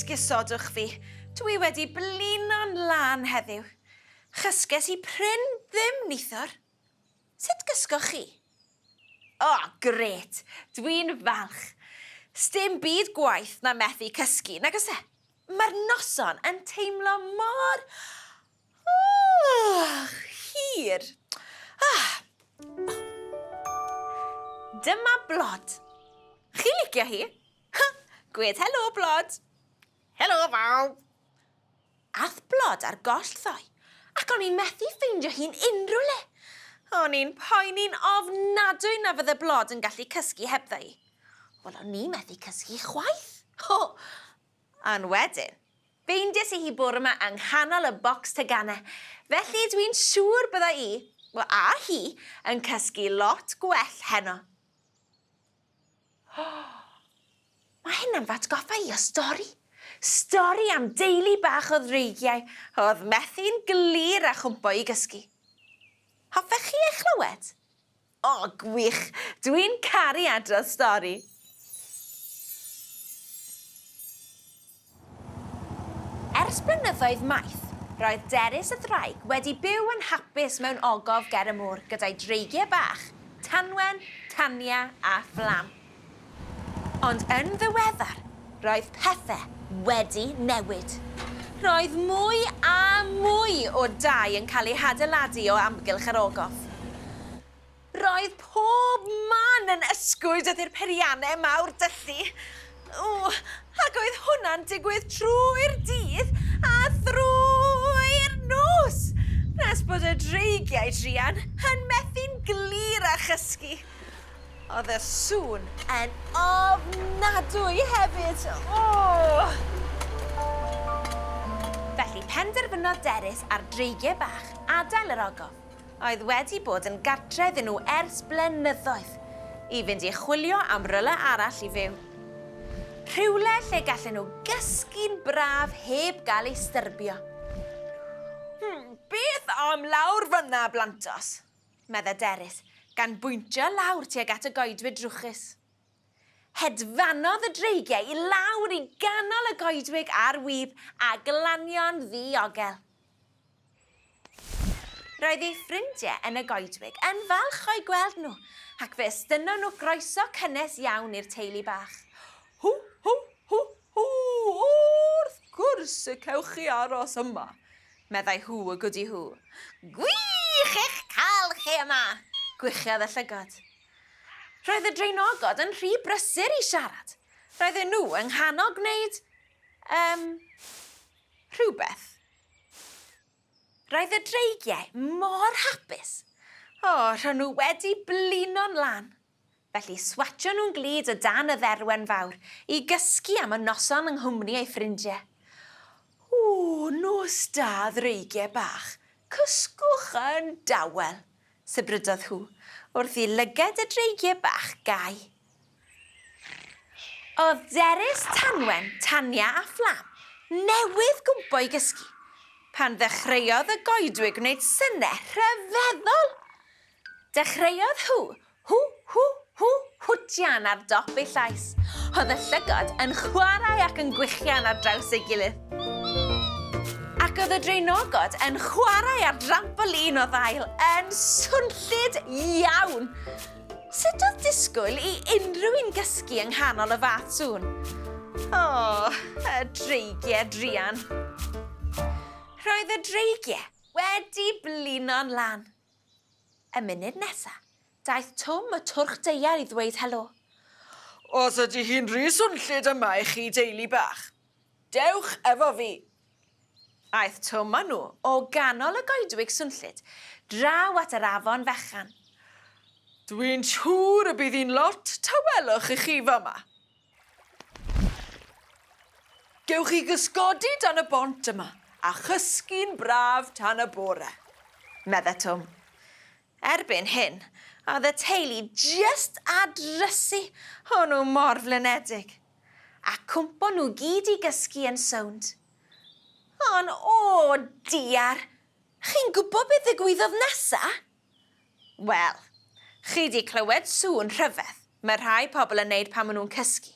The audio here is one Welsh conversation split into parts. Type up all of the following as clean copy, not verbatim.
Esgusodwch fi, dwi wedi blino'n lân heddiw. Chysges i prin ddim nithwr. Sut gysgoch chi? O, grêt! Dwi'n falch. Sdim byd gwaeth na methu cysgu, nag oes e? Mae'r noson yn teimlo mor... Oh, hir. Ah. Oh. Dyma Blod. Chi'n licio hi? Gwed helo, Blod. Helo, bawb. Ath Blod ar goll ddoe, ac o'n i'n methu ffeindio hi'n unrhyw le. O'n i'n poeni'n ofnadwy na fydde Blod yn gallu cysgu hebdda i. Wel, o'n i methu cysgu chwaith. Ho! Ond wedyn, ffeindies i hi bore 'ma yng nghanol y bocs teganau, felly dwi'n siŵr bydda i, wel, a hi, yn cysgu lot gwell heno. Mae hynna'n fy atgoffa i o stori. Stori am deulu bach o ddreigiau oedd methu'n glir a chwmpo i gysgu. Hoffech chi ei chlywed? O, gwych! Dwi'n caru adrodd stori. Ers blynyddoedd maith, roedd Derys y ddraig wedi byw yn hapus mewn ogof ger y môr gyda'i dreigiau bach, Tanwen, Tania a Fflam. Ond yn ddiweddar, roedd pethe wedi newid. Roedd mwy a mwy o dai yn cael eu hadeiladu o amgylch yr ogof. Roedd pob man yn ysgwyd wrth i'r peiriannau mawr dyllu. Ww, ac oedd hwnna'n digwydd trwy'r dydd a thrwy'r nos! Nes bod y dreigiau druan yn methu'n glir â chysgu. Oedd y sŵn yn ofnadwy hefyd. O! Felly penderfynodd Derys a'r dreigiau bach adael yr ogof. oedd wedi bod yn gartre iddyn nhw ers blynyddoedd, i fynd i chwilio am rywle arall i fyw. Rhywle lle gallen nhw gysgu'n braf heb gael eu styrbio. Hmm, beth am lawr fyna, blantos? medde Derys, gan bwyntio lawr tuag at y goedwig drwchus. Hedfanodd y dreigiau i lawr i ganol y goedwig a'r wib a glanio'n ddiogel. Roedd ei ffrindiau yn y goedwig yn falch o'u gweld nhw, ac fe estynnon nhw groeso cynnes iawn i'r teulu bach. Hw, hw, hw, hw, wrth gwrs y cewch chi aros yma, meddai Huw y Gwdi Hw. Gwych eich cael chi yma! gwichiodd y llygod. Roedd y draenogod yn rhy brysur i siarad. Roedden nhw yng nghanol gwneud, yym, rhywbeth. Roedd y dreigiau mor hapus. O, ro'n nhw wedi blino'n lân. Felly swatio nhw'n glud o dan y dderwen fawr i gysgu am y noson yng nghwmni eu ffrindiau. O, nos da, ddreigiau bach. Cysgwch yn dawel, sibrydodd Huw, wrth i lyged y dreigiau bach gau. Oedd Derys, Tanwen, Tania a Fflam newydd gwmpo i gysgu pan ddechreuodd y goedwig wneud synau rhyfeddol. Dechreuodd Huw, hw, hw, hw, hwtian ar dop ei llais. Oedd y llygod yn chwarae ac yn gwichian ar draws ei gilydd. Ac oedd y draenogod yn chwarae ar drampolin o ddail yn swnllyd iawn. Sut oedd disgwyl i unrhyw un gysgu yng nghanol y fath sŵn? O, y dreigiau druan. Roedd y dreigiau wedi blino'n lan. Y munud nesa, daeth Twm y twrch daear i ddweud helo. Os ydy hi'n rhy swnllyd yma i chi deulu bach, dewch efo fi. Aeth Twm â nhw o ganol y goedwig swnllyd draw at yr afon fechan. Dwi'n siŵr y bydd hi'n lot tawelwch i chi fama. Gewch chi gysgodi dan y bont yma a chysgu'n braf tan y bore, medde Twm. Erbyn hyn, oedd y teulu jyst a drysu, o'n nhw mor flinedig. A cwmpo nhw gyd i gysgu yn sownd. Ond o diar! Chi'n gwybod beth ddigwyddodd nesa? Wel, chi 'di clywed sŵn rhyfedd mae rhai pobl yn neud pan maen nhw'n cysgu.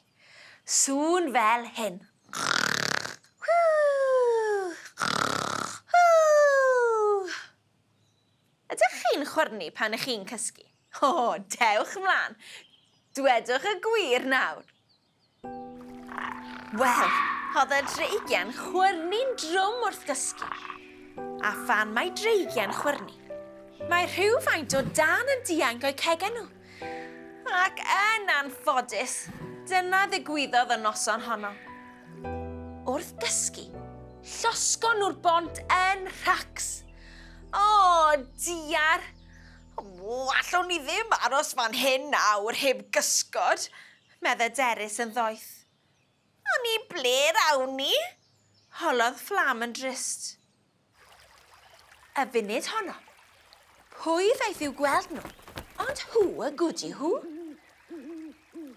Sŵn fel hyn. chwyrnu pan ych chi'n cysgu? O, dewch mlaen. Dwedwch y gwir nawr. Wel, oedd y dreigiau'n chwyrnu'n drwm wrth gysgu. A phan mae dreigiau'n chwyrnu, mae rhywfaint o dân yn dianc o'u cegau nhw. Ac yn anffodus, dyna ddigwyddodd y noson honno. Wrth gysgu, llosgon nhw'r bont yn rhacs. O, diar! O, allwn ni ddim aros fan hyn nawr heb gysgod, medde Derys yn ddoeth. Ond i ble'r awn ni? Holodd Fflam yn drist. Y funud honno, pwy ddaeth i'w gweld nhw ond Huw y Gwdi Hw?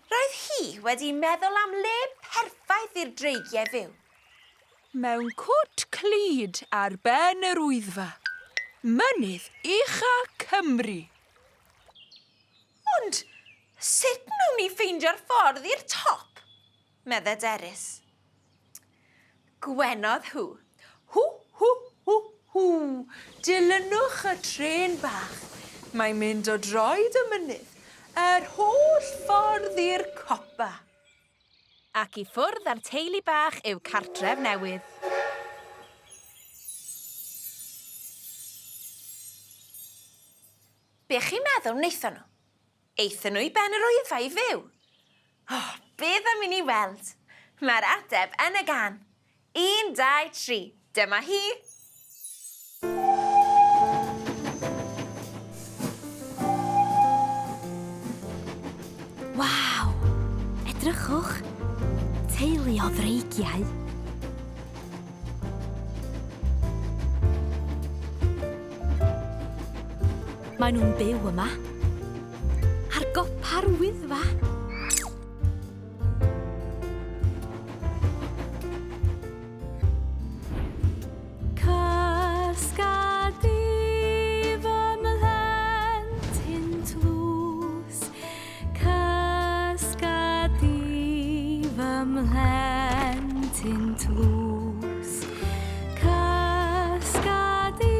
Roedd hi wedi meddwl am le perffaith i'r dreigiau fyw. Mewn cwt clyd ar ben yr Wyddfa, mynydd ucha Cymru. Ond sut wnawn ni ffeindio'r ffordd i'r top? medde Derys. Gwenodd Huw. Hw, hw, hw, hw! Dilynwch y trên bach. Mae'n mynd o droed y mynydd, yr holl ffordd i'r copa. Ac i ffwrdd â'r teulu bach i'w cartref newydd. Be chi'n meddwl wnaethon nhw? Aethon nhw i Ben yr Wyddfa i fyw. O, beth am i ni weld? Mae'r ateb yn y gan. Un, dau, tri. Dyma hi! Waw! Edrychwch! Teulu o ddreigiau. Maen nhw'n byw yma. Ar gopa'r Wyddfa. Cysga di fy mhlentyn tlws, Cysga di fy mhlentyn tlws, Cysga di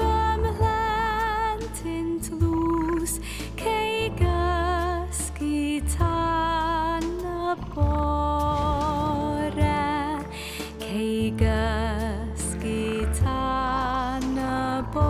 fy mhlentyn tlws, Cei gysgu tan y bore, Cei gysgu tan y bore.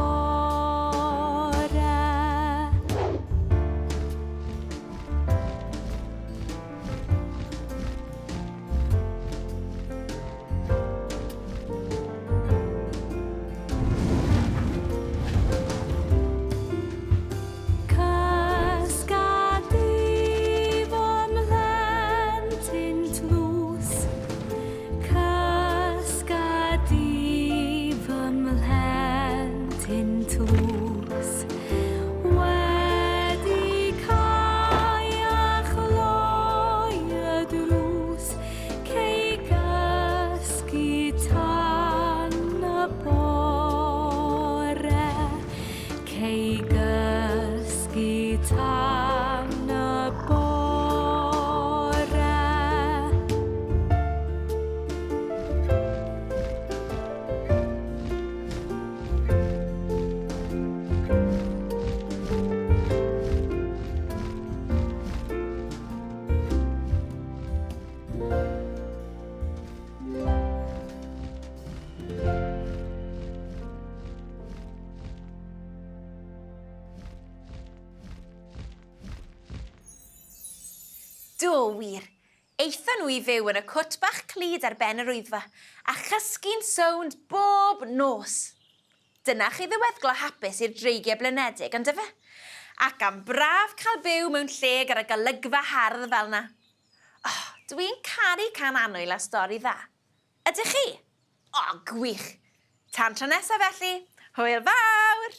Cysga di fy mhlentyn tlws, Cysga di fy mhlentyn tlws, Wedi cau a chloi y drws, Cei gysgu tan y bore. Cei gysgu tan y bore. Do, wir. Aethon nhw i fyw yn y cwt bach clyd ar ben yr Wyddfa, a chysgu'n sownd bob nos. Dyna chi ddiweddglo hapus i'r dreigiau blinedig, on'd yfe? Ac am braf cael byw mewn lle gyda golygfa hardd fel 'na. Oh, dwi'n caru can annwyl a stori dda. Ydych chi? O, gwych! Tan tro nesa felly, hwyl fawr!